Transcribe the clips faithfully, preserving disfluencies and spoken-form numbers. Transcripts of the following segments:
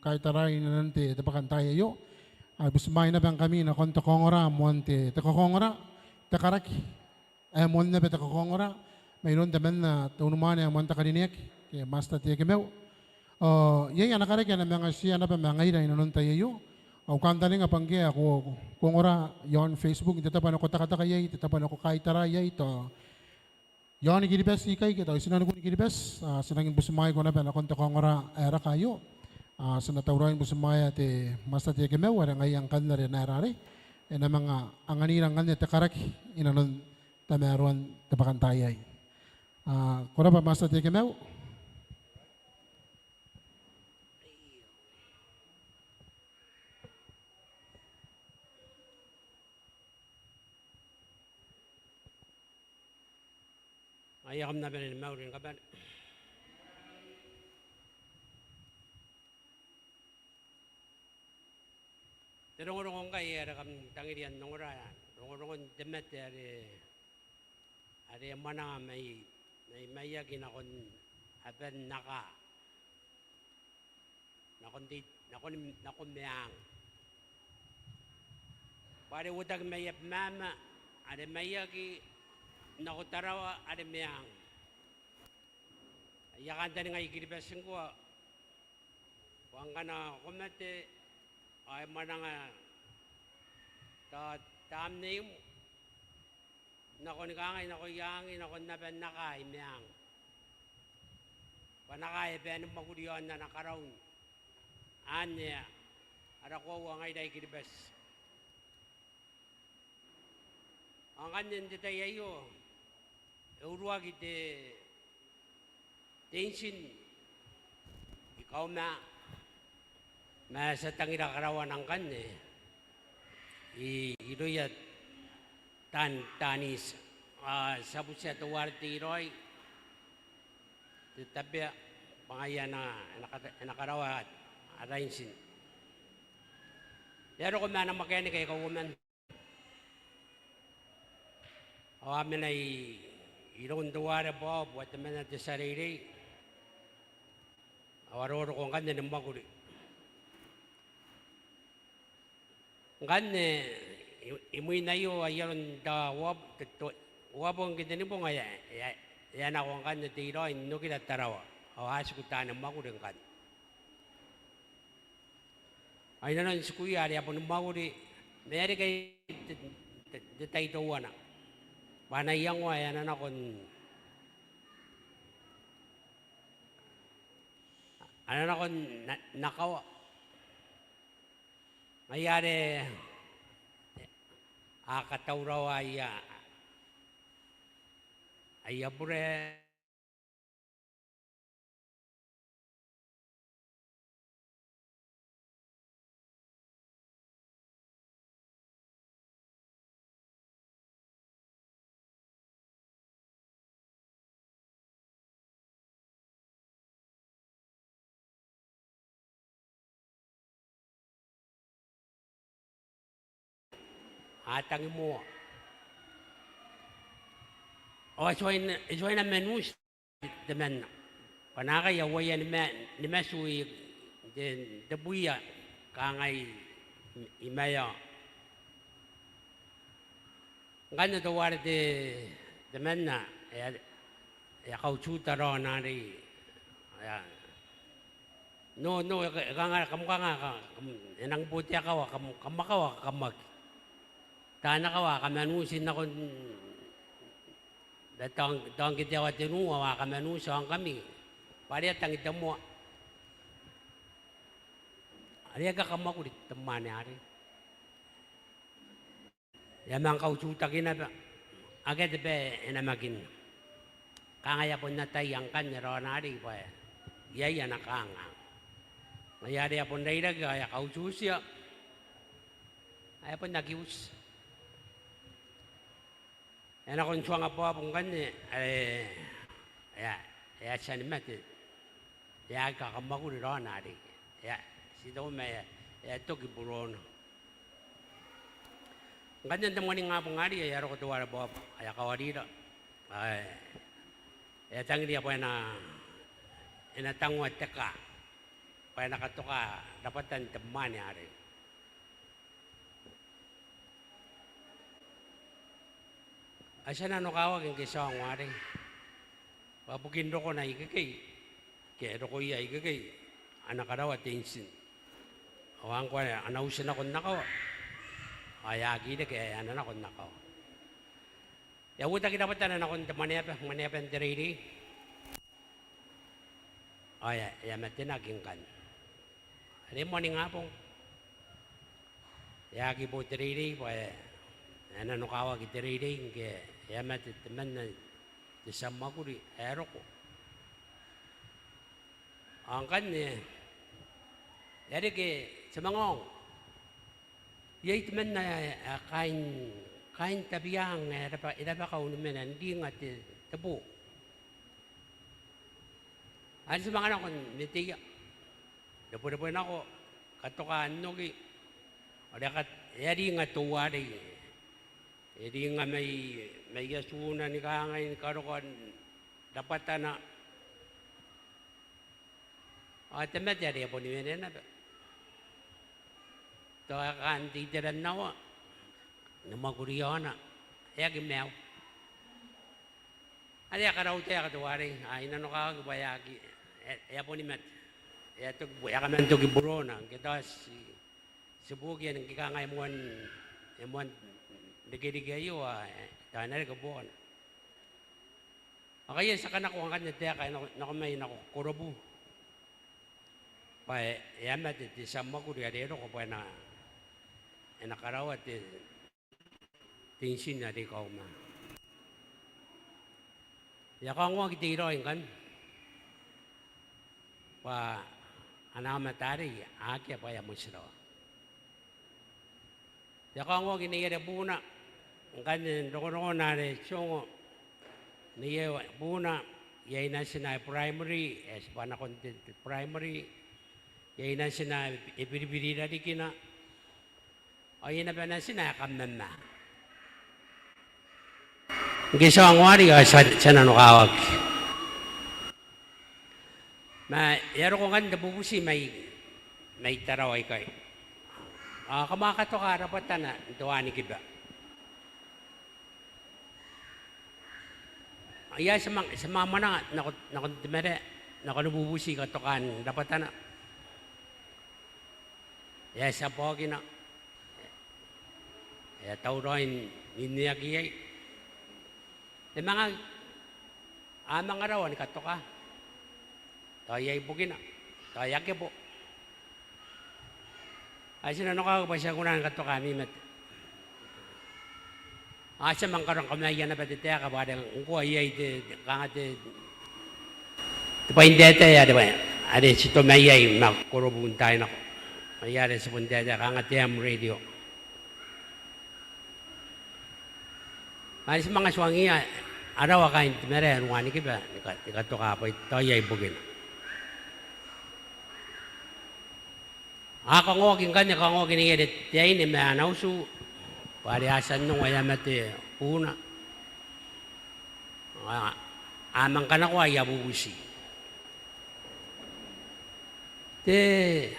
kaitarai inanon te, te bwakantaai aio. Ao I butimwaai naba ngkami nakon te kaongora, moan te, te kakaongora, te karaki, ae moan naba te kakaongora, mairoun temanna te unimwaane ae moan te karineaki, ke Master Tekemau. Ao iai ana karaki ae na manga tia naba ma ngaira inanon te tai aio. Au kantaninga bwa ngke ko, ko ongora iaon Facebook, n te tabo are ko tekateka iai, te tabo are ko kaitarai iai, tao iaon Kiribati ikai ke tao i tinanikun Kiribati, ao ti rangi ni butimwaiko naba nakon te kaongora ae raka aio. Ao ti na tauraoi ni butimwaea te Master Tekemau, are ngaia ngkanne are e na aera arei, e na manga anganira ngkanne te karaki inanon tamaroan te bwakantaai aei. Ao ko rabwa Master Tekemau. Ngaia, kam na bane ni mauri ni kabane. Te rongorongo ngkai are kam tangiria n ongora, rongorongon te mate are, are e mwananga mai, mai maiaki nakon aban Nakaa, nakon te, nakon, nako meang. Bwa are uotaki mai Abemama, are maiaki nako Tarawa, are meang. Aia kantaninga I-Kiribati ngkoa, bwa ngkana ko mate ao e mwananga ta, tamneim, nakon kangai, nako iangi, nakon aban Nakaa i meang. Bwa Nakaa e bae ni mwakuri iaon ana karaun. Anne ara koaua ngaira I-Kiribati. Ao ngkanne n te tai aio e uruaki te, te intin i Kauma, ma ti a tangira karawana ngkanne i, irouia taan, taan iti. Ao ti a butia teuare te iraoi, te tabea, bwa ngaia e na, e na kata, e na karaoa ara intin. E a roko ma ana makaeneke aika uoman. Ao a mena i, iroun teuare Bob, temanna te tia reirei. Ao a roroko ngkanne ni mwakuri. Ngkanne i, imwin aio, ai aron te uab, te, te uabong ke te nibong ae, e a, e a nako ngkanne te iraoi n okira Tarawa. Ao a tiku taani mwakuri ngkanne. Ai nanon tikuia are a boni mwakuri, ma e reke te, te, te tai teuana. Bwa ana iango ae a na nako n, a na nako n, n akawa. Ngaia are a katauraoa aia, aia bure. A tangi moa. Ao e tuai n, e tuai n manu ti temanna. Bwa naakai a uaia ni ma, ni matu i, n te, n te buia, kangai i, i maeao. Ngkanne teuare te, temanna, e a, e a kautiuta raona arei, e a, no, no, e ka, e kanga, kam kanga, ka, kam, e nang bo te akawa, kam, kam akawa, kam aki. Taan akawa a kamanuti nakon, tao, tao ngke te aoa tenua ao a kamanuti ao ngkami. Bwa are a tangi te moa. Are a aki kamwakuri te mwaane arei. E a manga kautiutaki naba. Akea te bwai ae e namakinna. Kanga e a bon ataia ngkanne raona arei bwa iai ana kanganga. Ngaia are e a bon rairaki ao e a kautiutia. Ao e a bon aki uti. E a nako n tuanga Bob ngkanne, are e a, e a tia ni mate. E a aki kakamwakuri raona arei. E a, ti taku ma e a, e a toki buroona. Ngkanne n te moaningabong arei, e a roko teuare Bob, e a kawarira. Ao e a tangiria bwa e na, e na tangoa te kaa. bwa e na katoka rabwatan te mwaane arei. Ao ti a nanokawaki ngke ti aongo arei bwa bukin rokona ikekei, ke rokoia ikekei, a na karaoa te intin. Ao ngkoa a na uti nako n akawa, ao e a aki reke, e a na nako n akawa. E a uotaki rabwatana nakon te mwaneaba, mwaneaban te reirei. Ao e a, e a matenaki ngkanne. Are moaningabong, e a aki bo te reirei bwa e, e a nanokawaki te reirei ngke e a mate temanna te tia mwakuri ae roko. Ao ngkanne e a reke, ti a manga ongo. Iai temanna ae, ae kaain, kaain Tabiang ae e rabakau ni mena n ringa te, te bo. Are ti a manga nako n meteia, rebwerebwe nako, katoka n oki, ao e a kat-, e a ringa teuarei. E ringa mai, mai atuna ni kangai ni karokoa rabwatana. Ao te mate are e a boni wene naba. Tao e kaan te iteran aoa, ni mwakuri iaona, e aki maiu. Are e a karau taeka teuarei, ao I nanokawaki bwa e aki, e, e a boni mate. E a toki, e a kaman toki burona, ngke tao ti, ti buokia ngke kangai moan, e moan rekereke aio, ao e, tao e na reke buokana. Ao ngaia ti a kanakoa ngkanne taeka ae nako, nako mai nako Korobu bwa e, e a mate te tia mwakuri are e roko bwa e na, e na karaoa te, te intin are i kauma. E a kaongoaki te iraoi ngkanne bwa ana aomata arei akea bwa e a motirawa. E a kaongoaki nei are buuna, ngkanne n rongorongona are ti ongo, nei are buuna, iai natina ae primary, e tibwa nakon te, te primary, iai natina ae biribiri i rarikina, ao iai naba natina ae kamamma. Ngke ti aongo arei ao ti a, ti a nanokawaki. Ma e a roko ngkanne te bubuti mai, mai Tarawa ikai. Ao kam a katoka rabwatana n te wanikiba. Ao ti a manga, ti a manga mwananga nako, nakon te marae, nakon bubuti katokan rabwatana. E a tia baokina. E a tauraoi n inneaki iai. E manga, a manga rawa ni katoka. Tao iai bukina, tao e a kebo. Ao ti nanokawaki bwa ti aki kona ni katoka ami mate. Ao ti a manga karaoia naba te taeka bwa are ngkoa iai te, te, kanga te, te bwaintaetae are, are ti toma iai ma Korobu n taai nako. Ao are ti bon taetae kanga te ham radio. Ao ti manga tuangiia, a rawa kaain te marae n wanikiba ni ka, ni katoka bwa tao iai bukina. A kaongoaki ngkanne, kaongoaki nei are te aine ma ana utu bwa are a tia n ongo ae e a mate buuna. A, a manga kanakoa aia bubuti. Te,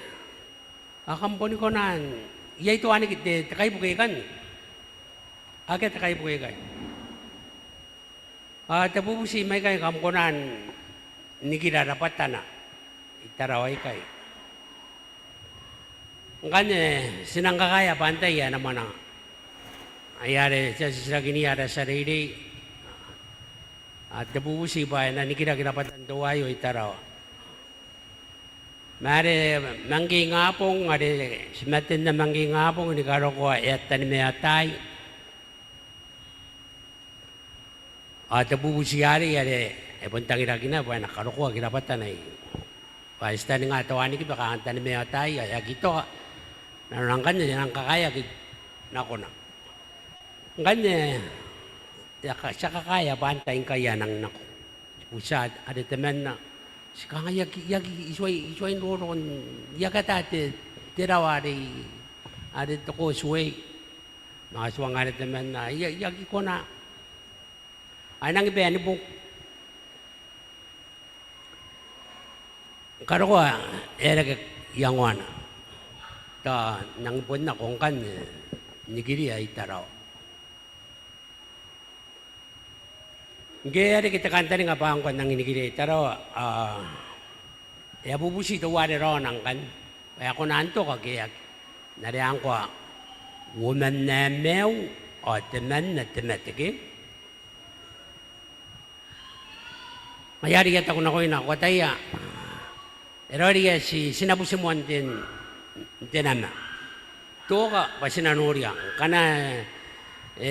ao kam boni kona n, iai te wanikiba, te, te kaibuke ikanne? Akea te kaibuke ikai. Ao te bubuti mai ikai kam kona n nikira rabwatana i Tarawa ikai. Ngkanne ti nang kakaea bwa antai ae na mwananga. Ai are ti a titirakinia ara tia reirei. Ao te bubuti bwa e na nikiraki rabwatan teuaio i Tarawa. Ma are mangke ingabong, are ti matenna mangke ingabong ni karokoa ae tanimaeataai. Ao te bubuti arei are e bon tangiraki naba bwa e na karokoaki rabwatana i. Bwa e titaninga te wanikiba kanga tanimaeataai, ao e aki toka. Nanona ngkanne e nang kakaeaki nakona. Ngkanne, e a ka, ti a kakaea bwa antai ngkai ae nang nako. Ti butia are temanna. Ti kangai, I aki, I aki, I tuai, I tuai n roroko n, I aki ata te, te rawa are, are te causeway. Ma tuanga are temanna, I a, I aki kona. Ao e nangi bae ni buku. Karokoa e a reke iangoana. Tao N nangi bon nako ngkanne, e, nikiria i Tarawa. Ngke e a reke te kantaninga bwa ngkoa N nangi nikiria i Tarawa, ao e a bubuti teuare raona ngkanne bwa e a kona n toka ke e aki. N are ngkoa uomanna maiu ao temanna te mate ke. Ngaia are I a taku nakoina, ko ataia, e raoiroi ae ti, ti na butimwaea n te, n te nama. Toka bwa ti na noria. Ngkana, e,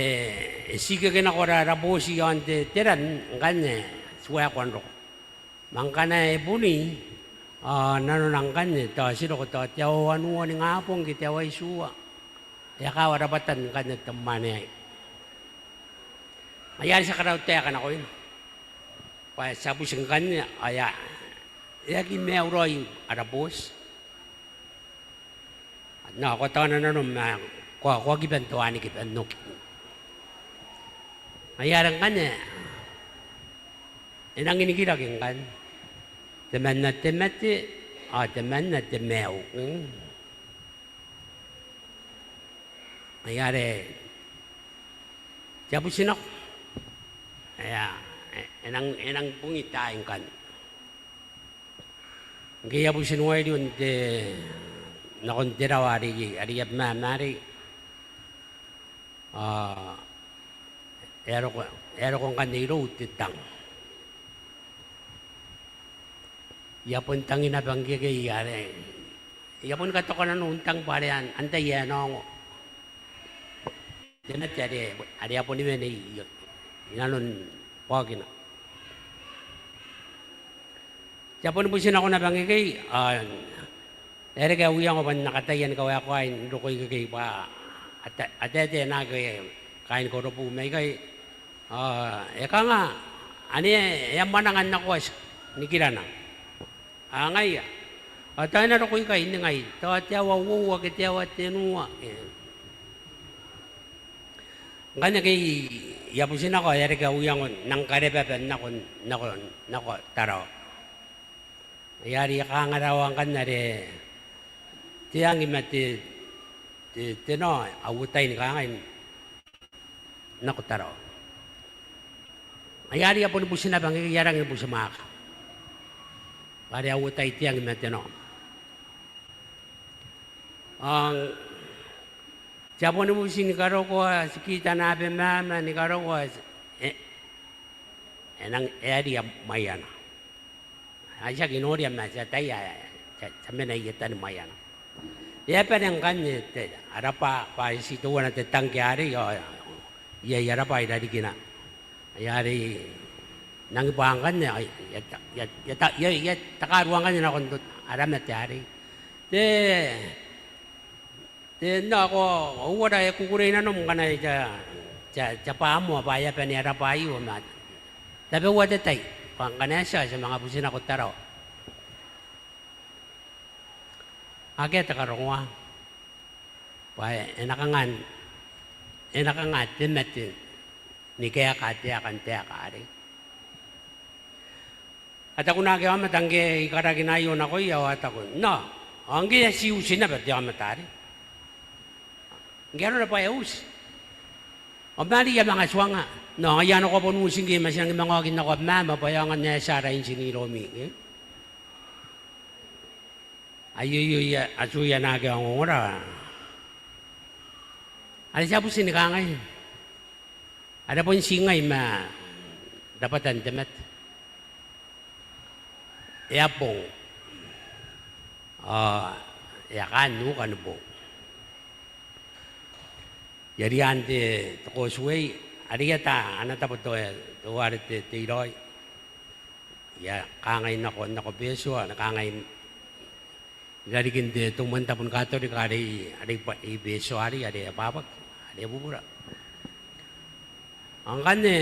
e ti keke nako ara, ara booti iaon te, te ran, ngkanne ti waekoa n roko. Ma ngkana e boni, ao nanona ngkanne tao ti roko tao te aoa wanua ningabong ke te aoa itiua. E a kawa rabwatan ngkanne te mwaane aei. Ngaia are ti a karautaeka nakoina bwa ti a buti ngkanne, ao e a, e aki maiu raoi ara booti. Nao ko taona nanom ma ko, ko aki bane n toa ni kiba n oki. Ngaia are ngkanne e nangi nikiraki ngkanne. Temanna te mate, ao temanna te maiu. Mm. Ngaia are ti a buti nako. Ea, e, e nang, e nang bungi taai ngkanne. Ngke I a buti n waerio n te, nakon te rawa are, are I a mama arei. Ao e a roko, e a roko ngkanne irou te tang. I a bon tangi naba ngkekei are I a boni katoka nanou n tang bwa are an, antai ae na ongo te mate are, are a boni wene i, i nanon baokina. Ti a boni buti nako naba ngkekei, ao e a reke au iango bwa N na kataia ni kawaekoa n roko ikekei bwa a ta, a taetae naake kaain Korobu mai ikai. Ao e kanga, ane e a mwananga n nakoati nikirana. Ao ngaia. Ao tao e na roko ikai n ningai. Tao te aoa uoua ke te aoa tenua. E. Ngkanne ngke I a buti nako ao e a reke au iango n nang karebaba nako, nako, nako Tarawa. Ngaia are I a kanga rawa ngkanne are te angi ma te, te, te nao, a uotai ni kangai nako Tarawa. Ngaia are I a boni buti naba ngkekei, I a rangi ni butimwaaka. Bwa are a uotai te angi ma te nao. Ao ti a boni buti ni karokoa, ti kitana Abemama ni karokoa, e, e nang, e a ria Maiana. Ao tiaki noria ma ti ataia ae ti a, ti a mena i etani Maiana. E a bane ngkanne te, ara bwa, bwa ti teuana te tangke arei, ao iai ara bwa i rarikina. Ngaia are I nangi bwa ngkanne, ao I a ta, I a, I a ta, I a, I a takarua ngkanne nakon ara mate arei. Te, te nao, ko uara, e kukurei nanom ngkana I a, I a, I a bwa moa bwa e a bane ara bwa aio ma tabeua te tai. Bwa ngkana e tia, ti a manga buti nako Tarawa. Akea te karongoa. Bwa e na kanga, e na kanga te mate ni kaeka te aeka n taeka arei. A taku naake aomata ngke I karakina aio nakoia ao a taku, nao, ao ngke e a tii uti naba te aomata arei. Ngke arona bwa e uti. Ao ma arei I a manga tuanga. Nao, ngaia nako bon uti ngke ma ti nangi manga oki nako Abemama bwa e aonga n ae tia ara intin iroumi, e? Aio, aio, aio, atuia naake a ongongora. Are ti a buti ni kangai. Are bon ti ngai ma rabwatan te mate. E a bong. Ao e a kaan nuka ni bong. I a rian te, te causeway, are I ata ana tabo te, teuare te, te iraoi. I a kangai nako, nako Betio, n na kangai i rarikin te, te umwantabu ni Katorika are i, are i Betio arei, are abwabwaki, are bubura. Ao ngkanne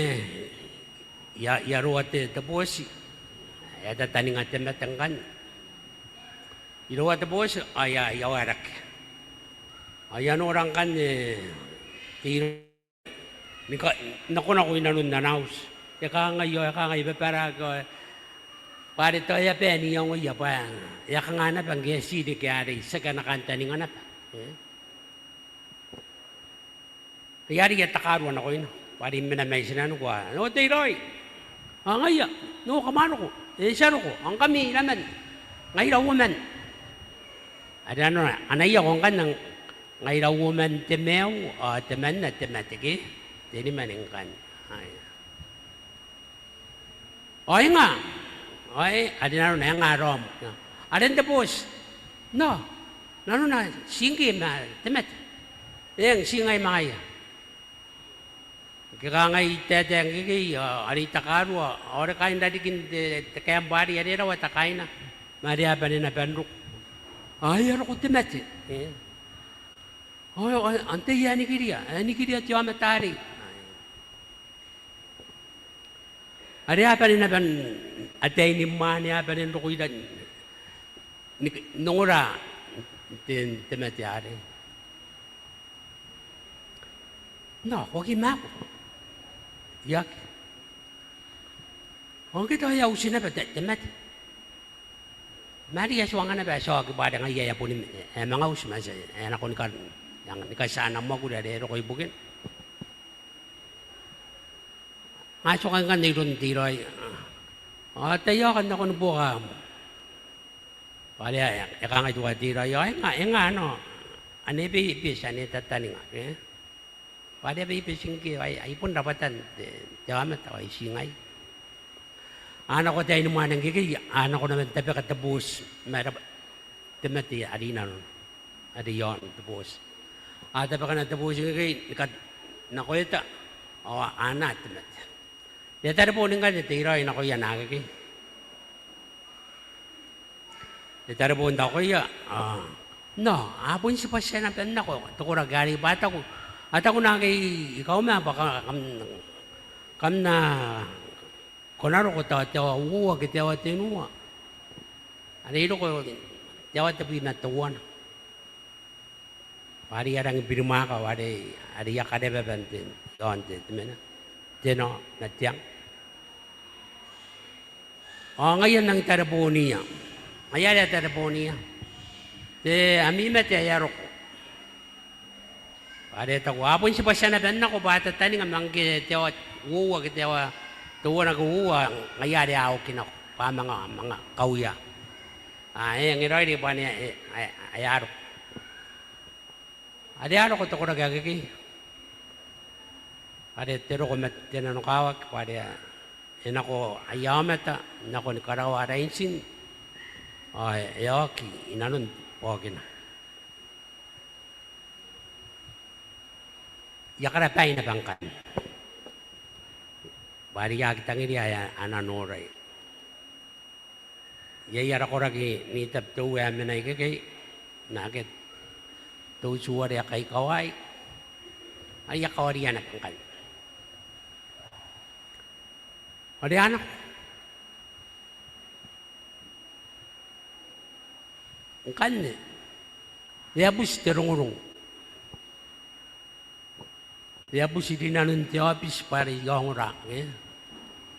I a, I a roa te, te booti, e a tataninga te mate ngkanne. I roa te booti, ao I a, I a waerake. Ao I a nora ngkanne te iraoi ni ka, nakonako i nanon ana auti. E kangai ao e kangai, e babaraaki ao e, Bwa are tao e a bae n iangoia bwa e a kanga naba ngke e a tii reke arei, tiaki ana kantaninga naba. E? Ai arei aia takarua nakoina. Bwa are I mena mai tinaniku ao, "Nao te iraoi." "Ao ngaia, nao kam a roko." "E, ti a roko." "Ao ngkami iraman?" "Ngaira uoman." Are nanona, ana iango ngkanne, ngaira uoman te maiu, ao temanna te mate ke. Teniman ngkanne. Aia. "Ao e nga?" "Ao e, are nanona e nga raom?" "Are n te booti." "Nao, nanona ti ngke ma te mate." "Eng, ti ngai ma ngaia." Ngke kanga I taetae ngkekei, ao are I takarua, ao are kaain rarikin te, te kaembwa arei are rawa takaina. Ma are a bane naba n roko. "Ao e a roko te mate?" "E." "Ao, ao, antai ae nikiria, ae nikiria te aomata arei?" Are a bane naba n ataei ni mwaane, a bane n roko iran, ni, n ongora te, te mate arei. "Nao, ko aki mako?" "I aki." "Ao ngke tao e a uti naba te, te mate?" Ma are e a tuanga naba ae ti a oki bwa are ngaia e a boni, e a manga uti ma ti, e a nako ni ka, ni katia ana mwakuri are e roko ibukina. Ao ti oki ngkanne iroun te iraoi. "Ao taiaoka n nako ni buoka." Bwa are e, e kangai teuare te iraoi, "Ao e nga, e nga, nao, ane beti, beti, ane tataninga, e?" Bwa are a beti ngke, ai, ai bon rabwatan te, te aomata, ao ai ti ngai. A nako ataei ni mwaane ngkekei, a nako naba n tabeka te booti ma rabwa, te mate are i nanona. Are i aon te booti. A tabekana te booti ngkekei, ni ka, nako eta, ao a anaa te mate. E a tareboni ngkanne te iraoi nakoia naakekei. E tareboni nakoia, a, "Nao, a bon tibwa tia naba n nako te koraki arei bwa a taku, a taku naake i Kauma bwa ka, kam, kam na kona roko tao te aoa uoua ke te aoa tenua." Are e roko te aoa tebwi ma teuana. Bwa are e a rangi ni birimwaaka, bwa are, are e a karebaba n te, iaon te, te mena, te nao ma te ang. Ao ngaia n nang tareboniia. Ngaia are a tareboniia. "Te, ami mate ae e a roko?" Bwa are e taku, "A bon tibwa tia naba n nako bwa a tataninga ma ngke te aoa uoua ke te aoa teuana ke uoua, ngaia are a oki nako bwa a manga, manga kauia." "A, e, e raoiroi bwa ane, e, e, e a roko." Are a roko te koraki akekei. Are te roko ma te nanokawaki, bwa are e nako aia aomata n nako ni karaoa ara intin, ao e a oki i nanon baokina. I a karabai naba ngkanne. Bwa are I aki tangiria ae a na norai. Iai ara koraki n I-Tabiteuea ae mena ikekei, naake te utu are a kaikawai, ao I a kawaria naba ngkanne. Are a nako. Ngkanne, e a buti te rongorongo. E a buti rinanon te aobiti bwa are I a ongora, e.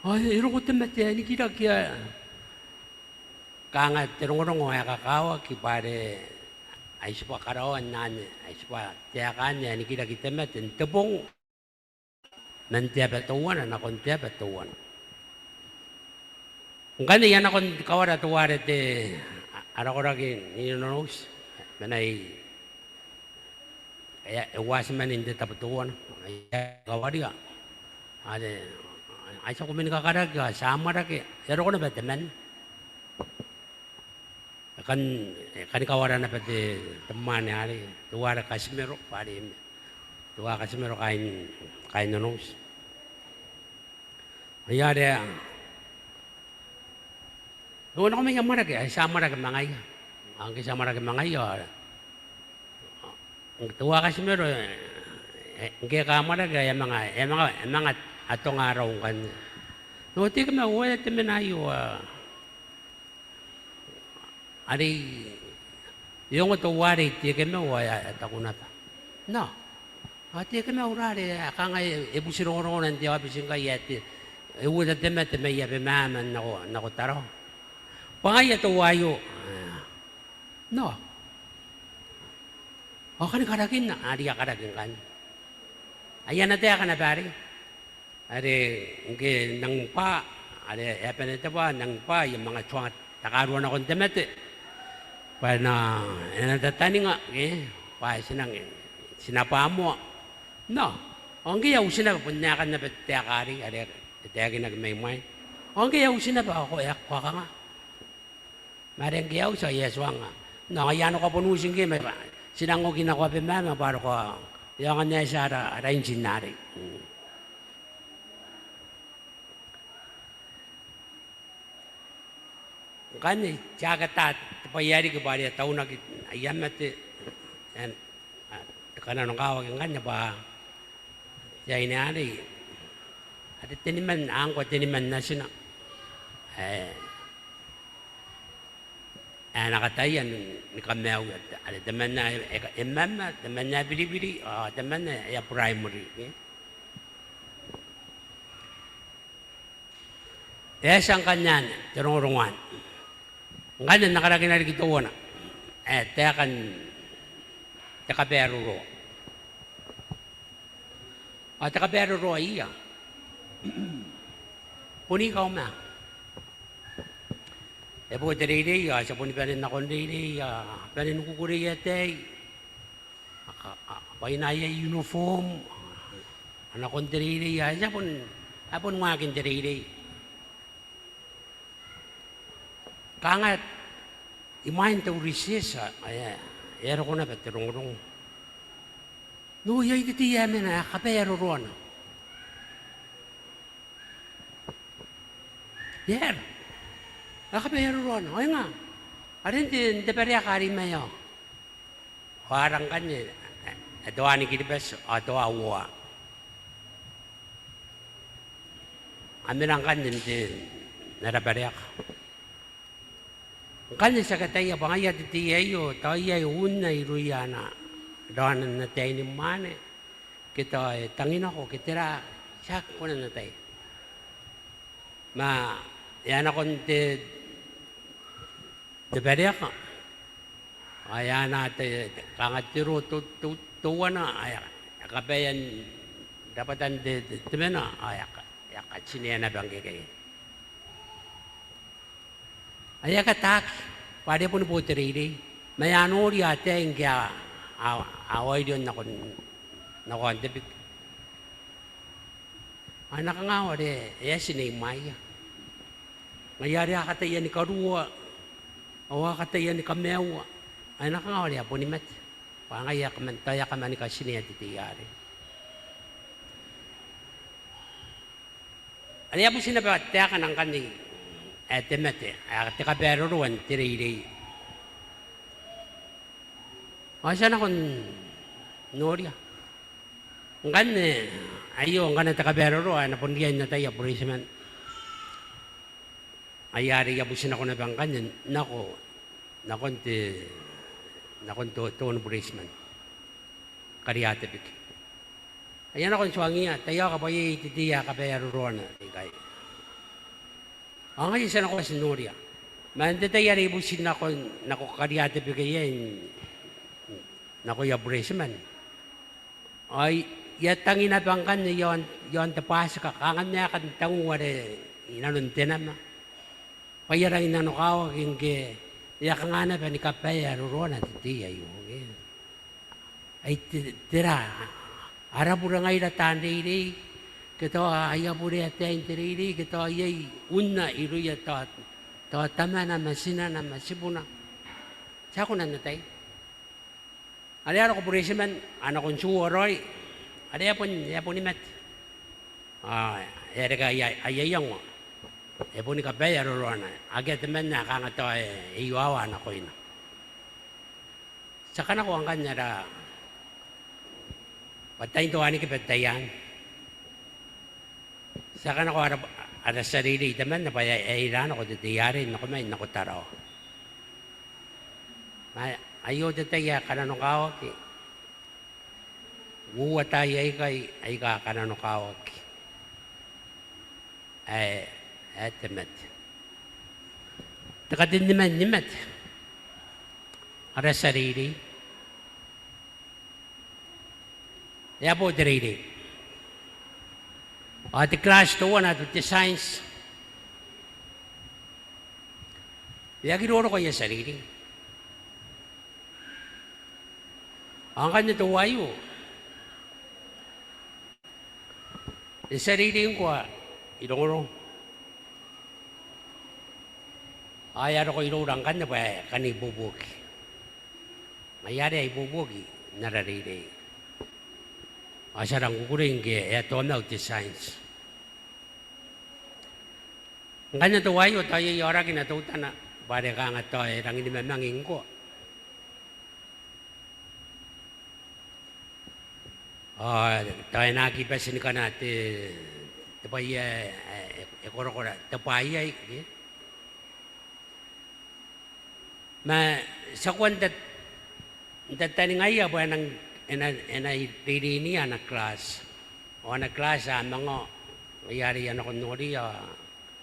Ao e roko te mate ae nikiraki ae. Kanga te rongorongo ae kakawaki bwa are ai tibwa karaoan anne, ai tibwa taekan anne ae nikiraki te mate n te bong. Man te aba teuana nakon te aba teuana. Ngkanne I a nako n kawara teuare te, a, ara koraki n Nonouti. Mena i, e, e uatimane n te tabo teuana. I a kawaria. Are, ai tiaku mani kakaraki, ao ti a amwarake. E a roko naba temanna. E kan, e kan kawara naba te, te mwaane arei, teuare Katimero, bwa are, teuare Katimero kaain, kaain Nonouti. Ai are, e nako mai amwarake, ai ti a amwarake ma ngaia. Ao ngke ti a amwarake ma ngaia, ao, ao, teuare Katimero, e, e, ngke e kaamwarake, e a manga, e a manga, e a manga atonga arau ngkanne. Nao Tekemau, e, te mena aio, a, Are e ongo teuarei Tekemau ao e a taku naba, "Nao, ao Tekemau, rare, e kangai e buti rongorongona n te aobiti ngkai ae te, e uota te mate mai Abemama n nako, nako Tarawa." Bwa ngaia teuaio. Ao kani karakinna, are I a karaki ngkanne. Ai ana taeka naba arei. Are ngke I nang bwa, are e a bane te bwa, I nang bwa, I a manga tuanga takarua nakon te mate. Bwa e na, e na tataninga, ke, bwa ti nang, ti na bwa moa. Ao ngke e a uti naba, bon aekan naba te taeka arei, are e taekinaki mai mwaina. Ao ngke e a uti naba, ao ko, e a, ko a kanga. Ma are ngke e a uti ao e a tuanga. Ao ngaia anne ko a bon uti ngke, ma ti nang oki nako Abemama bwa are ko a aonga n ae tia ara, ara intin arei. Ngkanne ti aki ata te bwai ae riki bwa are e a taunaki aia mate, e, te kananokawaki ngkanne bwa te aine arei are teniman, a ngkoa teniman natina ae, ae na kataia ni, ni kamaiuia, are temanna e, e, e mama, temanna e biribiri, ao temanna e a primary, ke? E a tia ngkanne anne te rongorongo anne. Ngkanne N na karakina riki teuana ae taekan te kabaeroroa. Ao te kabaeroroa ia boni kaumang. E bo te reirei, ao ti a boni bane nakon reirei, a bane ni kukurei ataei. A ka, a, bwaina aia uniform, a nakon te reirei, a, ti a bon, a bon waaki n te reirei. Kanga imwain te recess, a, e a roko naba te rongorongo. Nao iai te tei ae mena, ae kabaeroroana. E aera? Ae kabaeroroana, ao e nga? Are n te, n te bareaka are i maeao. Ao ara ngkanne, e, e toa ni Kiribati, ao toa uoua. A mena ngkanne n te, n ara bareaka. Ngkanne ti aki ataia bwa ngaia te tei aio, tao iai unna irouia ana, raona n ataei ni mwaane, ke tao e tangi nako, ke tera, ti aki kona n ataia. Ma e a nakon te, te bareaka, ao e a anaa te, te, kanga te roo te, te, teuana, ao e a, e a kabaea n rabwatan te, te, te mena, ao e a ka, e a katinea naba ngkekei. Ao e aki ataaki, bwa are e boni bo te reirei. Ma e a noria ataei ngke a, a, a wairion nakon, nako aon te biki. Ao e na kanga ao are e a tinei mwaia. Ngaia are a kataia ni karua, ao a kataia ni kamaiua. Ao e na kanga ao are a boni mate. Bwa ngaia e a kaman, tao e a kaman katinea te tei arei. Are e a buti naba taekana ngkanne ae te mate, ae te kabaeroroa n te reirei. Ao ti a nako n noria. Ngkanne, aio ngkana te kabaeroroa, e na bon riai n ataia bureitiman. Ai are I a buti nako naba ngkanne, nako, nakon te, nakon to, toni bureitiman. Kariatebike. Ai a nako n tuangiia, taiaoka bwa iai te tei ae kabaeroroana ikai. Ao ngaia ti a nako bwa ti noria. Ma n te tai are I buti nako, nako Kariatebike iai, nakoia bureitiman. Ao I a tangi naba ngkanne i aon, i aon te bwatika, kanga n aekan tangu are i nanon te nama. Bwa I a rangi n nanokawaki ngke e a kanga naba ni kabaeroroana te tei aio, ke. Ai te, tera, ara bure ngaira taan reirei, ke tao aia bure ataein te reirei, ke tao iai unna irouia tao, tao tamana ma tinana ma tibuna. Ti a kona n ataia. Are a roko bureitiman, a nako n tuoa raoi, are e a bon, e a boni mate. Ao e a reke aia, aia iango. E boni kabaeroroana. Akea temanna ae kanga tao e, e iowawa nakoina. Ti a kanakoa ngkanne ara, bwa tain te wanikiba te tai anne. Ti a kanakoa ara, ara tia reirei temanna bwa e a, e a ira nako te tei arei nako mai, nako Tarawa. Ma aio te tai ae kananokawaki, uoua taai aikai aika kananokawaki. Ae, ae te mate. Te katenimate, ara tia reirei. E a bo te reirei. Ao te class teuana ae te science, e aki roroko aia tia reirei. Ao ngkanne teuaio, e tia reirei ngkoa i rongorongo. Ao e a roko iroura ngkanne bwa e kan ibuobuoki. Ngaia are e a ibuobuoki n ara reirei. Ao ti a rang kukurei ngke e a toamau te science. Ngkanne teuaio tao iai aorakina teutana bwa are kanga tao e rangi ni mamangi ngkoa. Ao tao e na aki bati ni kana te, te bwai ae e, e korakora, te bwai ae, e. Ma ti a kua n ta, n tataningaia bwa e nang, e na, e na reireinia ana class. Ao ana class a manga, ngaia are I a nako n noria,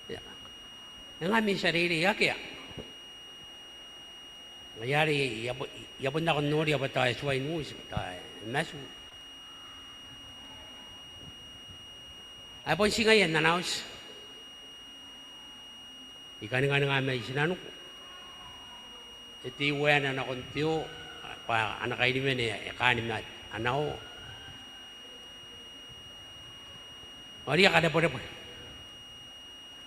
e, e nga ami tia reirei? Akea. Ngaia are I a bo, I a bon nako n noria bwa tao e tuai n uti, tao e matu. Ae bon ti ngaia n ana auti. I kaninganinga mai tinaniku. E tei waena nakon te o, bwa ana kainiwene e kaan ma ana o. Ao are e a karebwerebwe.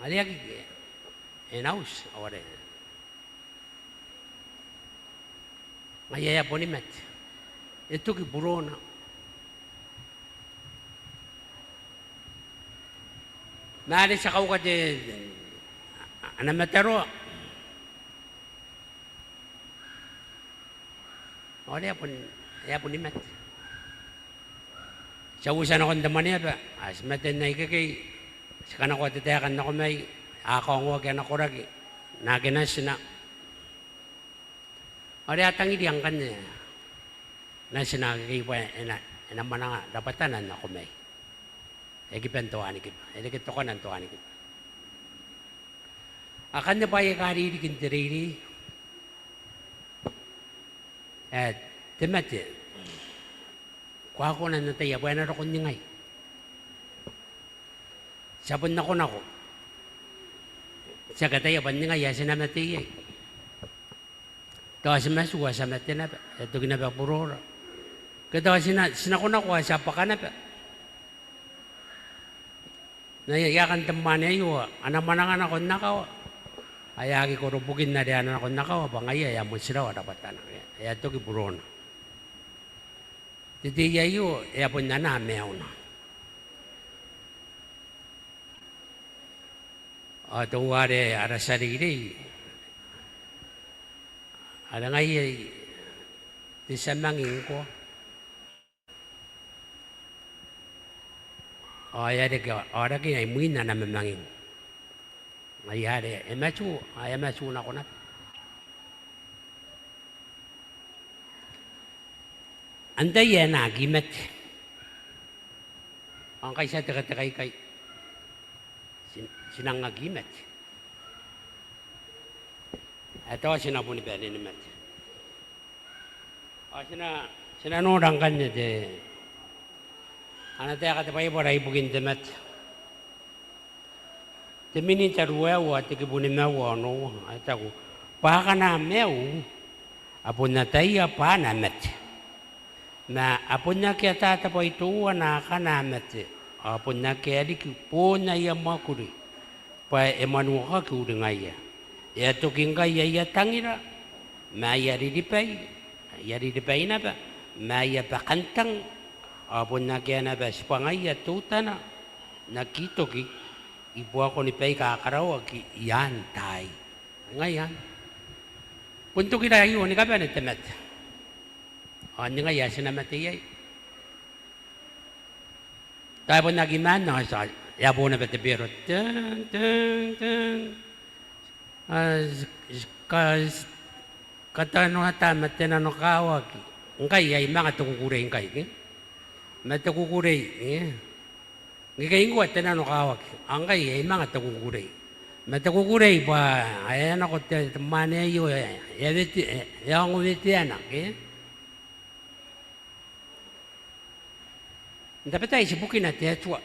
Are e aki, e na uti, ao are ngaia e a boni mate. E toki burona. Ma are ti a kauka te, ana mataroa. Ao are e a bon, e a boni mate. Ti a uotia nakon te mwaneaba, a ti mate n ikekei, ti kanakoa te taeka n nako mai, a kaongoaki ana koraki naake natina. Ao are a tangiria ngkanne natina akekei bwa e na, e na mwananga rabwatana n nako mai. E kiba n te wanikiba, e reke tokana n te wanikiba. Akanne bwaai aika a riki n te reirei ae te mate. Ko a kona n ataia bwa e na roko n ningai? Ti a bon nakonako. Ti aki ataia bwa n ningai ae ti na mate iai. Tao ti matu ao ti a mate naba, e toki naba burora. Ke tao ti na, ti nakonako ao ti a bwaka naba. Ngaia, e a kan te mwaane aio, a na mwananga nako n akawa. Ao e aki koro bukin are a na nako n akawa, bwa ngaia e a motirawa rabwatana. E a toki burona. Te tei aio, e a bon anaa maiuna. Ao teuare ara tia reirei, are ngaia te tia mangi ngkoa. Ao e a reke aorakina imwin ana mamanging. Ngaia are e matu, ao e a matu nako naba. Antai ae na aki mate? Ao ngkai ti a tekateka ikai. Ti, ti nang aki mate. Ae tao ti na boni bane ni mate. Ao ti na, ti na nora ngkanne te, ana taeka te Baibara ibukin te mate. Te Minita ruaiwa, te kibu nimaua ao onoua, ae taku bwa akana maiu a bon ataia bwa a na mate. Ma a bon aki ata te bwai teuana akana mate, ao bon akea riki boon aia mwakuri, bwa e mwanuokaki uringaia. E a toki ngkai aia tangira, ma aia riribai, aia riribai naba, ma aia bakantang, ao bon akea naba tibwangaia teutana n aki toki i buakoni baika karaoaki i aan taai. Ngaia anne. Bon tokira aio ni kabane te mate. Ao n ningai ae ti na mate iai? Tao e bon aki maan ao ti a, e a bo naba te bero. Ten, ten, ten. A, ti, ti ka, ti katanoata ma te nanokawaki. Ngkai ai manga te kukurei ngkai, ke? Ma te kukurei, e? Ngke ngkoa te nanokawaki, ao ngkai ai manga te kukurei. Ma te kukurei bwa e a nako te, te mwane aio e, e a wete, e, e a ongo weteana, ke? N tabetai ti bukina te Atua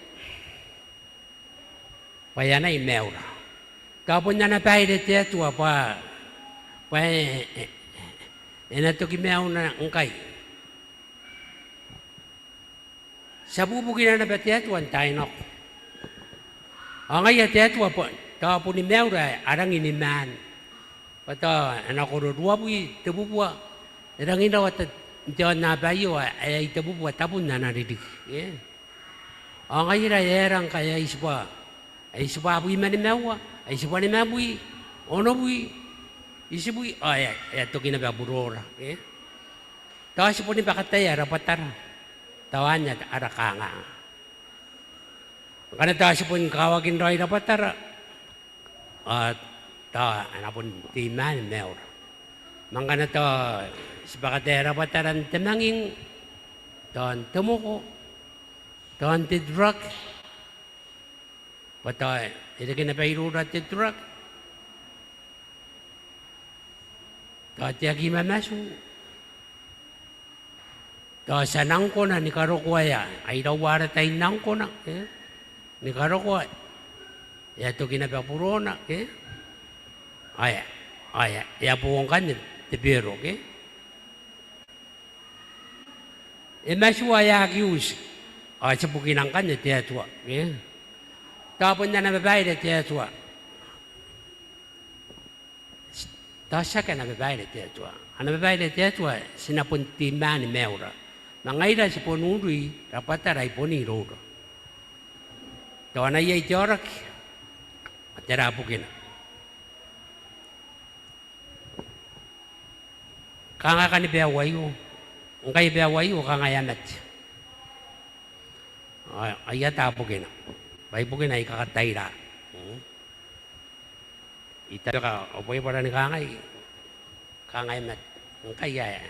bwa e anai maiura. Tao bon ana baire te Atua bwa, bwa e, e, e na toki maiuna ngkai. Ti a bubukina naba te Atua n taai nako. Ao ngaia te Atua bwa, tao boni maiura ae a rangi ni maan. Bwa tao e na koro ruabwi tebubua, e rangi n rawa te, n te aonnaba aio ae ai tebubua tabun ana ririki, e. Ao ngaira e aera ngkai ai tibwa, ai tibwa abwi ma nimaua, ai tibwa nimabwi, onobwi, itibwi, ao e a, e a toki naba burora, e. Tao ti boni bakataea rabwatara, tao anne ara kanganga. Ngkana tao ti boni kawakin raoi rabwatara, ao tao a na bon tei maan maiura. Ma ngkana tao ti bakataea rabwatara n te manging, tao n te moko, tao n te drug, bwa tao e reke naba iroura te drug, tao te aki mamatu, tao ti a nang kona ni karokoa ae ai raua ara tai n nang kona, e, ni karokoa, e a toki naba burona, e. Ae, ae, e a bo ngkanne te bero, ke? E matu ae aki uti, ao ti bukina ngkanne te Atua, e. Tao bon ana babaire te Atua. Tao tiaki ana babaire te Atua. Ana babaire te Atua, ti na bon tei maan maiura. Ma ngaira ti bon urui rabwatara i bon iroura. Tao a na iai te aoraki, ao tera bukina? Kanga kani baiu aio, ngkai baiu aio kanga e a mate. Ao, ao I ata bukina. Bwa ibukina I kakataira. Mm. I tabeka au Baibara ni kangai, kanga e mate. Ngkai ae,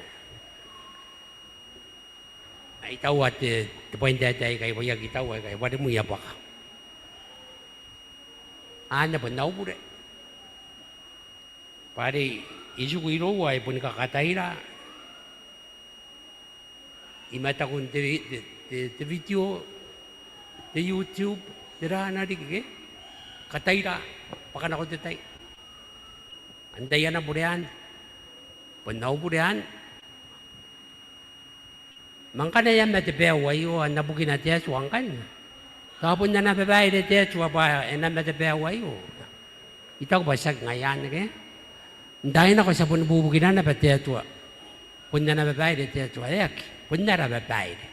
ai taua te, te bwaintaetae aikai, bwa I aki taua aikai, bwa rimwi a bwaka. Anne bon au bure. Bwa are I tiku iroua, I boni kakataira. I mataku n te, te, te, te video, te YouTube, tera riki, ke? Kataira, bwaka nako te tai. Antai ana bure anne? Bon au bure anne. Ma ngkana e a mate baiu aio, ao N na bukina te Atua ngkanne? Tao bon ana babaire te Atua bwa e na mate baiu aio? I taku bwa tiaki ngaia anne, ke? N taai nako ti a boni bubukina naba te Atua. Bon ana babaire te Atua, e aki, bon ara babaire.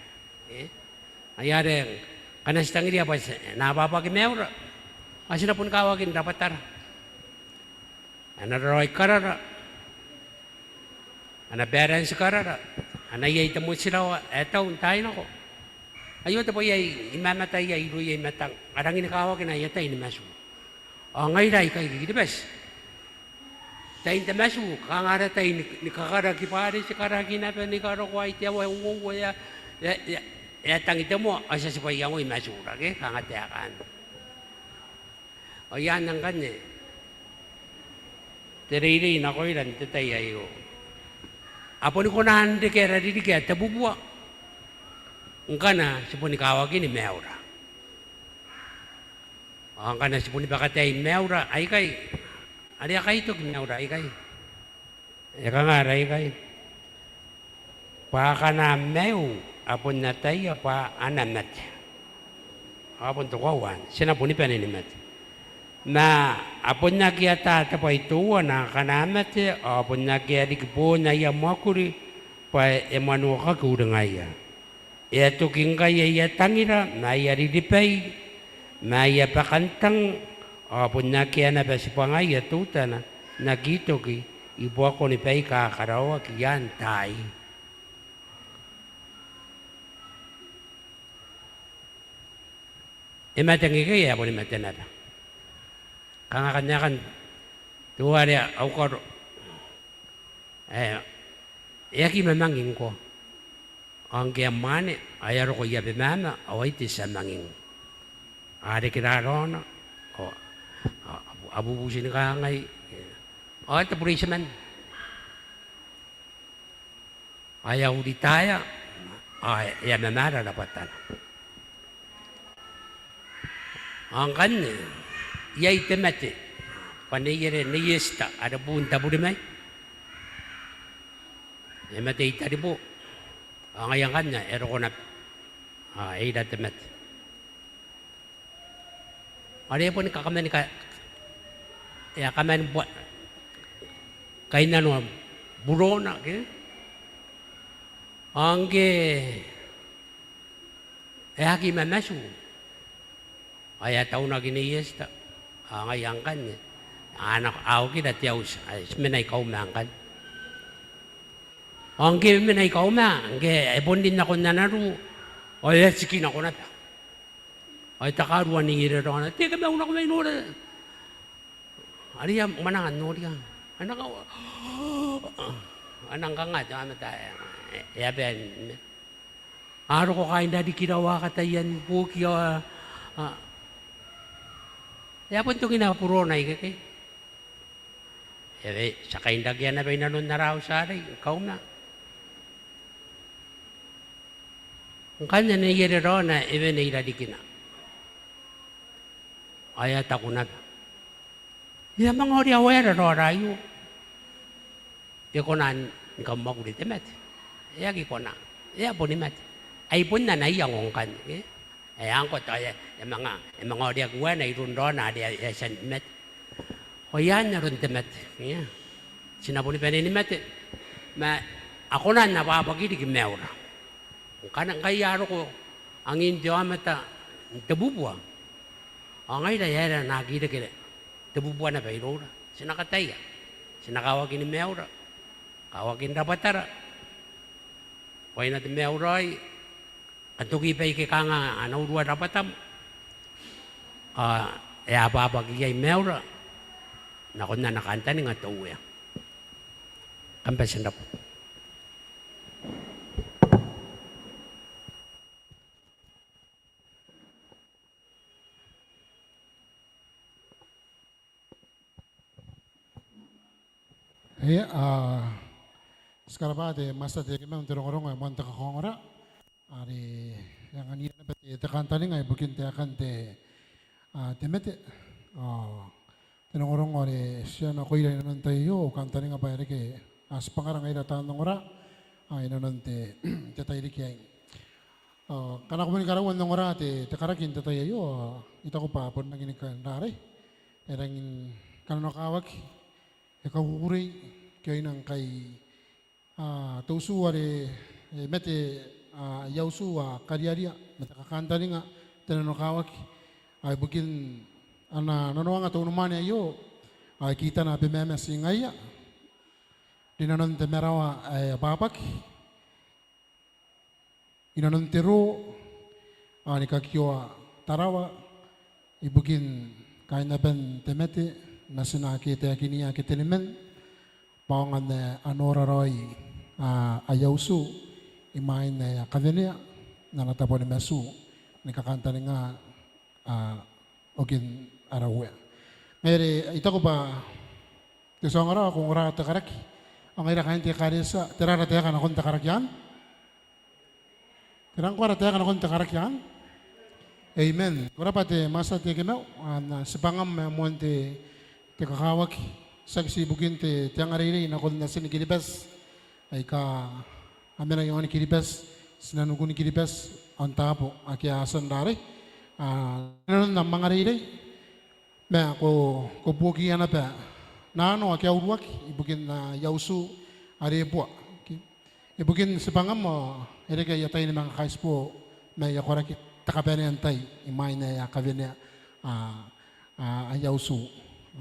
E? Ai are, ngkana ti tangiria bwa ti na abwabwaki maiura, ao ti na boni kawakin rabwatara. A na raraoi karara, a na baranti karara, a na iai te motirawa ae tau n taai nako. Aio te bwai ae I mamataia irouia i matang, a rangi ni kawakina aia tai ni matu. Ao ngaira aikai I-Kiribati, tain te matu, kanga ara tai ni, ni kakaraki bwa are ti karaki naba ni karokoa ai te aoa uoua e a, e a, e a, e a tangi te moa, ao ti a tibwa iangoi matuura, ke, kanga taekan. Ao I anne ngkanne te reirei nakoira n te tai aio. A boni kona n reke ara ririki ae tebubua ngkana ti boni kawakin maiura. Ao ngkana ti boni bakataei maiura aikai, are a kaitoki maiura aikai. E kanga ara aikai? Bwa akana maiu a bon ataia bwa a na mate. Ao bon te koaua anne, ti na boni bane ni mate. Ma a bon aki ata te bwai teuana akana mate, ao bon akea riki boon aia mwakuri, bwa e mwanokaki uringaia. E a toki ngkai aia tangira, ma aia riribai, ma aia bakantang, ao bon akea naba tibwangaia teutana n aki toki i buakoni baika karaoaki i aan taai. E mate ngkekei ae boni mate naba. Kanga kan aekan teuare au karo. Ae, e aki mamangi ngkoa. Ao ngke e a mwaane, ao e a roko i Abemama, ao ai te tia manging. A reke raraona, ao, ao, a bubuti ni kangai, ao te bureitiman ae a uritaea, ao e a mamaara rabwatana. Ao ngkanne iai te mate, bwa neiere Nei Esita are buun Taburimai, e mate i Taribo. Ao ngaia ngkanne e roko naba, ao e ira te mate. Are e boni kakamani ka-, e a kamani bwa-, kainnanoa burona, ke? Ao ngke e aki mamatu, ao e a taunaki Nei Esita, ao ngaia ngkanne a nako, a okira te auti, ao ti mena i Kauma ngkanne. Ao ngke e mena i Kauma, ngke e bon rin nakon ana ruu, ao e a tiki nako naba. Ao e takarua neiere raona, "Tekemau, nako mai nora." Are e a mwananga n noria. A na ka-, a na kanga te aomata ae, e a bane. A roko kaain rarikira ao a kataia ni buokia, a, e a bon tokina burona ikekei. E, e, ti a kainrakea naba i nanon ara auti arei, Kauma. Ngkanne neiere raona e wene i rarikina. Ao e a taku naba, "E a manga orea waera raora aio. E kona ni kamwakuri te mate? E aki kona. E a boni mate." Ai bon ana iango ngkanne, e? E a ngkoa tao e a, e a manga, e a manga oreaki waena iroun raona are e a, e a tia ni mate. Ao e a anne aron te mate, e? Ti na boni bane ni mate, ma a kona n abwabwaki riki maiura. Ngkana, ngkai a roko angin te aomata n tebubua, ao ngaira e aera ae na aki reke tebubua naba iroura? Ti na kataia. Ti na kawakin maiura, kawakin rabwatara. Bwaina te maiura aei, kan toki baike kanga a na urua rabwatam. Ao e a abwabwaki iai maiura nakon ana kantaninga te Uea. Kam bati n rabwa. Ia, a, ti karabwa te Master Tekemau n te rongorongo ae moan te kakaongora. Are e anganira naba te, te kantaninga ibukin taekan te, a, te mate. A, te rongorongo are ti a nakoira inanon te tai aio, au kantaninga bwa e reke, a, tibwangara ngaira taan ongora, a, inanon te, te tairiki aei. A, ngkana ko boni karaua n ongora te, te karaki n te tai aio, a, I taku bwa bon rangi ni kan rarai. E rangi ni kananokawaki, e kakukurei, ke e na ngkai, a, te utu are, e, mate, a, aia utu a kariaria, ma te kakantaninga, te nanokawaki, a, ibukin ana nanoanga te unimwaane aio, a, e kitana Abemama ti ngaia, rinanon te marawa ae abwabwaki, inanon te roo, ao ni kakioa Tarawa, ibukin kainaban te mate, natina ake e taekinia ake teniman, bwa aonga n, a, a nora raoi, a, aia utu, imwain ae a kawenea, n ana tabo ni matu, ni kakantaninga, a, okin ara Uea. Ngaia are I taku bwa te tia ongora, ko ongora te karaki. Ao ngaira kaain te ekaretia, tera ara taeka nakon te karaki anne? Tera ngkoa ara taeka nakon te karaki anne? Amen. Ko rabwa te Master Tekemau, ana tibwangam ae moan te, te kakawaki. Tiaki ti ibukin te, te angareirei nakon Natin Kiribati aika a mena i aon Kiribati, tinanikun Kiribati, ao n taabo ake a tia n rarai. A, inanon am angareirei, ma ko, ko buokiia naba nano ake a uruaki ibukin, a, aia utu are e bua. Ibukin tibwangam ao e reke aia tai ni manga kaitibo ma aia koraki te kabanea n tai imwain ae a kawenea, a, a, aia utu,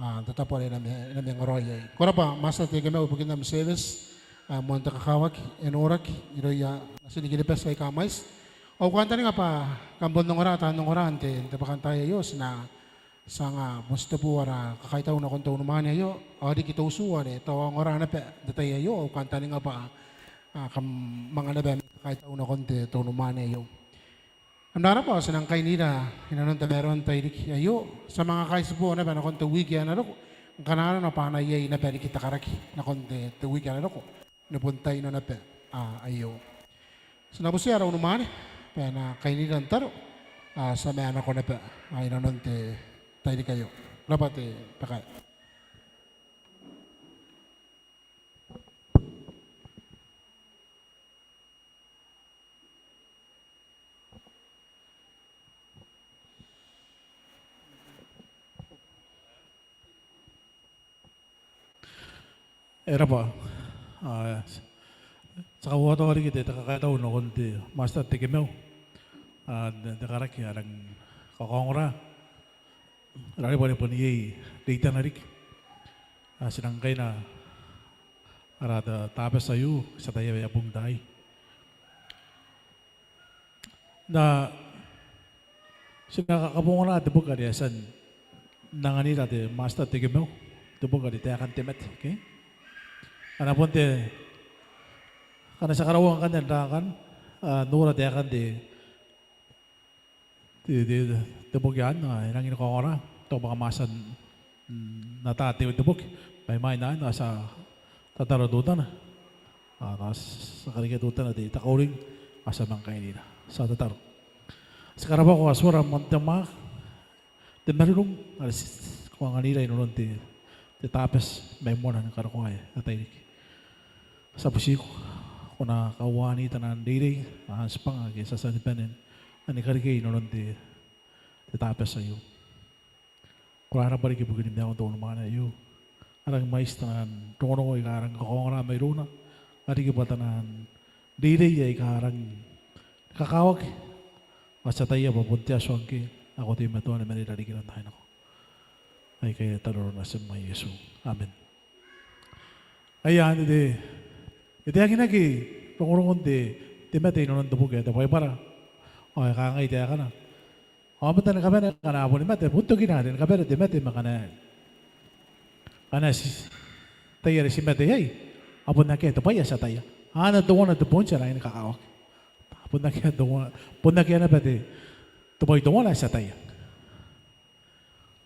a, n te tabo are e na ma-, e na mangaraoi iai. Ko rabwa Master Tekemau ibukin am service, a, moan te kakawaki, e noraki irouia Natin Kiribati aika a mwaiti. Au kantaninga bwa kam bon ongora taan ongora n te, n te bwakantaai aio, ti na, ti anga bon titebo ara kakaitau nakon te unimwaane aio, ao riki te utu are tao a ongora naba n te tai aio, au kantaninga bwa, a, kam anga naba ami kakaitau nakon te, te unimwaane aio. Kam na rabwa, ti nang kainira inanon tamaroan te tairiki aio. Ti a manga kaitibo naba nakon te wiki ae na roko, ngkana arona bwa a na iai naba riki te karaki nakon te, te wiki ae na roko, ni bon taina naba aio. Ti na butiia ara unimwaane bwa e na kainira n taro, ao ti a manga nako naba inanon te tairiki aio. Rabwa te bakae. E rabwa. Ao ti a kauataua riki te kakaitau nakon te Master Tekemau, ao te karaki ae rang kakaongora. Ara ribwa ni bon iai reitana riki. Ao ti nang kaina ara Tabati aio, ti ataia bwa e a bung taai. Ao ti na kakabongana te boki are e a tia n anganira te Master Tekemau, te boki are Taekan te Mate, okay? Ana bon te, ngkana ti a karaua ngkanne n raakan, ao nora taekan te, te, te, te boki anne, ao e rangi ni kaongora, tao bwa kam a tia n ata te, te boki. Mai, mai, nao, nao ti a tataro teutana. Ao nao ti a karekea teutana te, te kauring, ao ti a manga kainira. Ti a tataro. Ti karabwako Atuara ae moan te mwaaka, te marurung are ko anganira inanon te, te Tabati mai moana ni karokoa ae e a tairiki. Ti a butiiko ko na kauani taian reirei, ao tibwanga ake ti a tia ni bane n, ni karekei inanon te, te Tabati aio. Ko rabwa riki ibukin maiun te unimwaane aio. A rangi ni mwaiti taian rongorongo aika a rangi ni kakaongora mairouna, a riki bwa taian reirei aika a rangi ni kakawaki, ao ti ataia bwa bon te Atua ngkoe ae ko teimatoa ni maneira riki n taai nako. Aikai ara tataro n aran Natim ae Iesu. Amen. Aio anne te, e taekinaki rongorongon te, te mate inanon te boki ae te Baibara. Ao e kangai taekana: Aomata ni kabane ngkana a boni mate, bon tokina are ni kabane te mate ma ngkana, ngkana ti, tai are ti mate iai, a bon akea te bwai ae ti ataia. Anne teuana te boonti ae rangi ni kakawaki. A bon akea teuana, bon akea naba te, te bwai teuana ae ti ataia.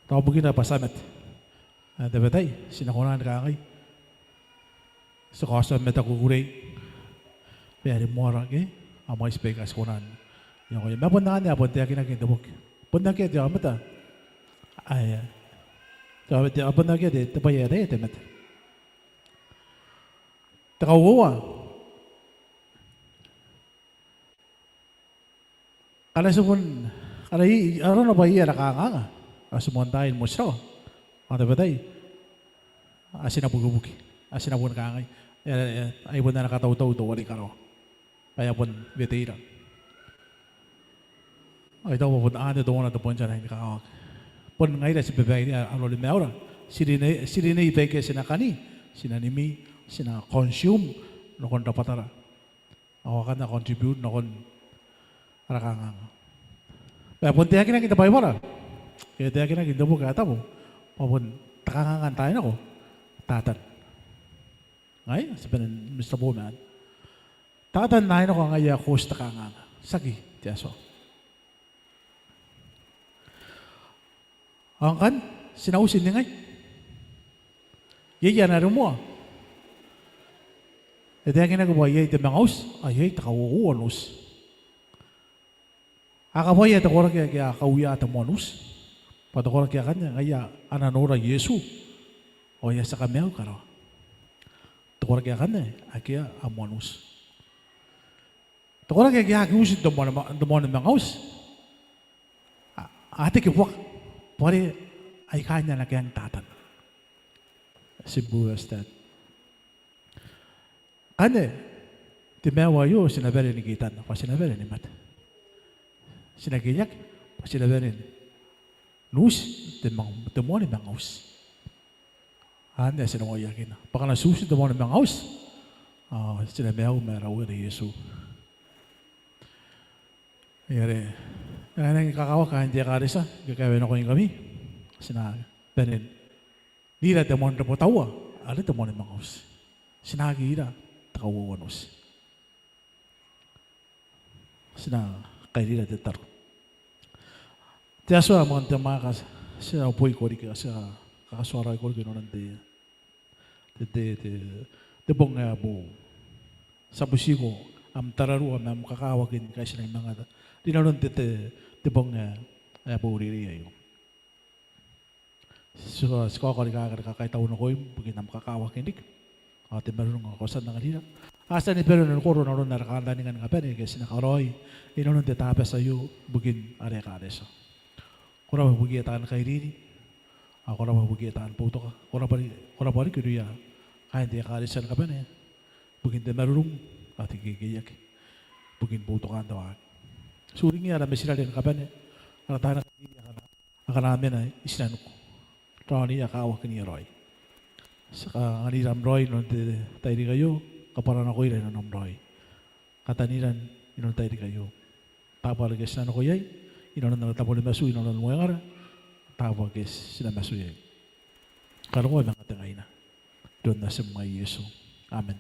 Tao bukina bwa ti a mate. Ao n tabetai, ti na kona ni kangai, ti kaotia matakukurei, bwa are moarara ngke a mwaiti baika ti kona n iangoia. Ma bon anne ae bon taekinaki n te boki. Bon akea te aomata ae, te aomata, a bon akea te, te bwai ae ataia te mate. Te kauoua, ngkana ti bon, ngkana i, arona bwa iai ara kanganga, ao ti moantaai ni motirawa. Ao n tabetai, ao ti na bukibuki, ao ti na boni kangai, e, e, ai bon ana katautau teuare i karawa bwa e a bon weteira. Ao I taku bwa bon anne teuana te boonti ae rangi ni kakawaki. Bon ngaira ti babaire, aron maiura, ti rinei, ti rinei baike ti na kani, ti na nimi, ti na consume nakon rabwatara. Ao akana contribute nakon ara kanganga. Bwa e bon taekinaki n te Baibara, e taekinaki n te boki ae tabu, bwa bon te kanganga n taai nako Tatan. Ngaia, ti bane n motirawa ma anne. Tatan n taai nako ngaia ae kaoti te kanganga, tiaki te Atua. Ao ngkanne, ti na uti n ningai? Iai ana rimoa. E taekinaki bwa iai te manga uti, ao iai te kauoua n uti. A kabwaia te koraki ake a kauia te moan uti. Bwa te koraki akanne, ngaia a na nora Iesu. Ao e a tia kamaiu i karawa. Te koraki akanne, akea a moan uti. Te koraki ake a aki uti n te moan ma-, n te moan manga uti. A, a teke buaka. Bwa are, ai kaain ana keang Tatan. Simple as that. Anne, te maiu aio, ti na bane ni kitanna, bwa ti na bane ni mate. Ti na keiaki, bwa ti na bane n uti, te mang-, te moan manga uti. Anne ae ti na waekoa. Bwa ngkana ti uti te moan manga uti, ao ti na maiu ma ara Uea Iesu. Ngaia are, e rangi ni kakawaki kaain te ekaretia, ngke I kaweneaki nakoingkami, ti na bane n ira te moan rebotaua, are te moan manga uti. Ti na aki ira te kauoua n uti. Ti na kairira te tataro. Te Atua ae moan te mwaaka, ti a boo riki, ti a kakatoa raoi riki inanon te, te, te, te, te bong ae boou. Ti a butiko am tararua ma am kakawaki ni kaitinaimangata rinanon te, te, te bong ae, ae boou reirei aio. Ti, ti kaoka riki ara kakaitau nakoim ibukin am kakawaki n riki ao te marurung ae ko tia n anganira. Ao ti a bane ni bane n koro nanon ara kantaninga ni kabane ake ti na karaoi inanon te Tabati aio ibukin ara ekaretia. Ko rabwa ibukiia taan kairiri, ao ko rabwa ibukiia taan boutoka, ko rabwa ri-, ko rabwa riki irouia kaain te ekaretia ni kabane ibukin te marurung ao te kekeiaki ibukin boutokaan te waaki. Ti uringiia ara mitinare ni kabane, ara taan kairiri akana, akana mena i tinaniku, raoniia kawakinia raoi. Ti anganira am raoi inanon te tairiki aio, kabwara nakoira inanom raoi. Katanira inanon te tairiki aio. Taabo ake ti na nako iai inanon ara tabo ni matu inanon mwengara, taabo ake ti na matu iai, karokoa ma ngatengaina. Iroun Natim ae Iesu. Amen.